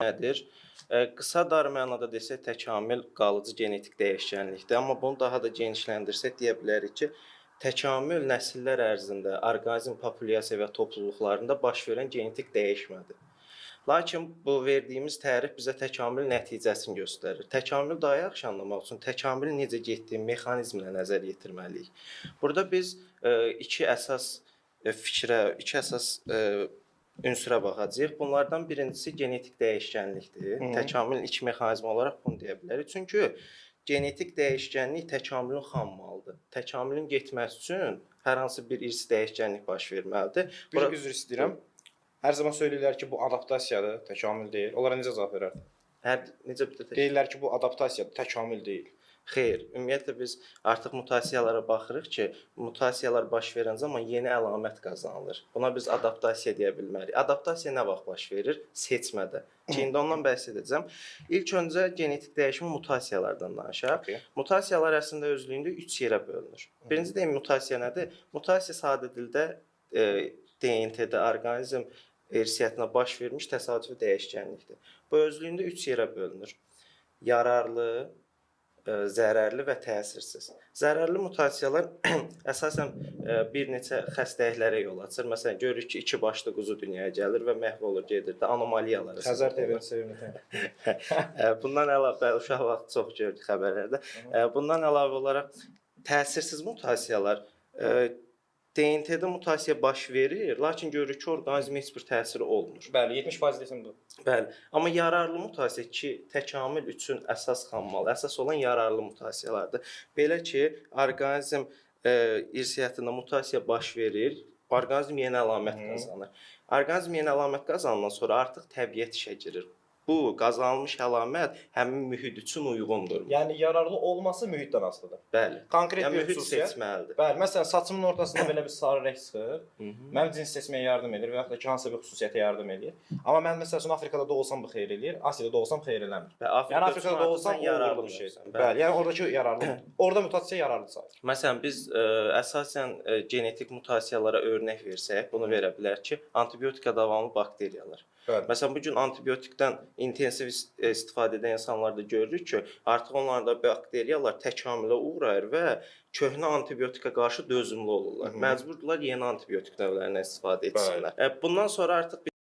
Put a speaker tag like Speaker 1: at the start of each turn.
Speaker 1: Nədir? Qısa dar mənada desək təkamül qalıcı genetik dəyişkənlikdir, amma bunu daha da genişləndirsək deyə bilərik ki, təkamül nəsillər ərzində orqanizm populyasiya və topluluqlarında baş verən genetik dəyişmədir. Lakin bu verdiyimiz tərif bizə təkamül nəticəsini göstərir. Təkamül daha yaxşı anlamaq üçün təkamülün necə getdiyi mexanizminə nəzər yetirməliyik. Burada biz iki əsas fikrə, iki əsas ünsürə baxacağıq. Bunlardan birincisi genetik dəyişkənlikdir. Təkamülün ilk mexanizmi olaraq bunu deyə bilərik. Çünki genetik dəyişkənlik təkamülün xammalıdır. Təkamülün getməsi üçün hər hansı bir irsi dəyişkənlik baş verməlidir.
Speaker 2: Bir üzr istəyirəm. Hər zaman söyləyirlər ki, bu adaptasiyadır, təkamül deyil. Onlara necə cavab verərdin?
Speaker 1: Hər necə bir də
Speaker 2: Deyirlər ki, bu adaptasiyadır, təkamül deyil.
Speaker 1: Xeyr, ümumiyyətlə biz artıq mutasiyalara baxırıq ki, mutasiyalar baş verən zaman yeni əlamət qazanılır. Buna biz adaptasiya deyə bilmərik. Adaptasiya nə vaxt baş verir? Seçmədə. Ki, indi ondan bəhs edəcəm. İlk öncə genetik dəyişimi mutasiyalardan danışaq.
Speaker 2: Okay.
Speaker 1: Mutasiyalar əslində özlüyündə 3 yerə bölünür. Birinci deyim mutasiya nədir? Mutasiya sadə dildə DNT-də orqanizm irsiyyətinə baş vermiş təsadüfi dəyişkənlikdir. Bu özlüyündə 3 yerə bölünür. Yararlı, zərərli və təsirsiz. Zərərli mutasiyalar əsasən bir neçə xəstəliklərə yol açır. Məsələn, görürük ki, iki başlı quzu dünyaya gəlir və məhv olur, gedir də anomaliyalara.
Speaker 2: Xəzər
Speaker 1: səbəb olur.
Speaker 2: TV-ni sevimli.
Speaker 1: Bundan əlavə uşaq vaxtı çox gördük xəbərlərdə. Bundan əlavə olaraq təsirsiz mutasiyalar DNT-də mutasiya baş verir, lakin görürük ki, orqanizmə heç bir təsiri olmur.
Speaker 2: Bəli, 70% desəm bu.
Speaker 1: Bəli, amma yararlı mutasiya ki, təkamül üçün əsas xammal, əsas olan yararlı mutasiyalardır. Belə ki, orqanizm irsiyyətində mutasiya baş verir, orqanizm yeni əlamət qazanır. Orqanizm yeni əlamət qazanandan sonra artıq təbiət işə girir. Bu qazanılmış əlamət həmin mühit üçün uyğundur.
Speaker 2: Yəni yararlı olması mühitdən asılıdır.
Speaker 1: Bəli.
Speaker 2: Konkret
Speaker 1: Yəni
Speaker 2: bir
Speaker 1: mühit
Speaker 2: xüsusiyyət.
Speaker 1: seçməlidir.
Speaker 2: Bəli, məsələn, saçımın ortasında belə bir sarı rəng çıxır. Mənim cins seçməyə yardım edir və yaxud da ki, hansısa bir xüsusiyyətə yardım eləyir. Amma mən məsəl üçün Afrikada doğulsam bu xeyir eləyir, Asiyada doğulsam xeyir eləmir.
Speaker 1: Və Afrika
Speaker 2: Yəni
Speaker 1: üçün
Speaker 2: Afrikada
Speaker 1: artıq
Speaker 2: doğulsam
Speaker 1: sən yararlı
Speaker 2: uğurlu bir şeydir.
Speaker 1: olursan.
Speaker 2: Bəli, yəni oradakı yararlı. Orada mutasiya yararlı sayılır.
Speaker 1: Məsələn, biz əsasən genetik mutasiyalara örnək versək, bunu verə bilər ki, antibiotika davamlı bakteriyalar.
Speaker 2: Bəli.
Speaker 1: Məsələn, bu gün antibiotikdən intensiv istifadə edən insanlarda görürük ki, artıq onlarda bakteriyalar təkamülə uğrayır və köhnə antibiotika qarşı dözümlü olurlar. Məcburdurlar yeni antibiotik növlərindən istifadə etsinlər. Bundan sonra artıq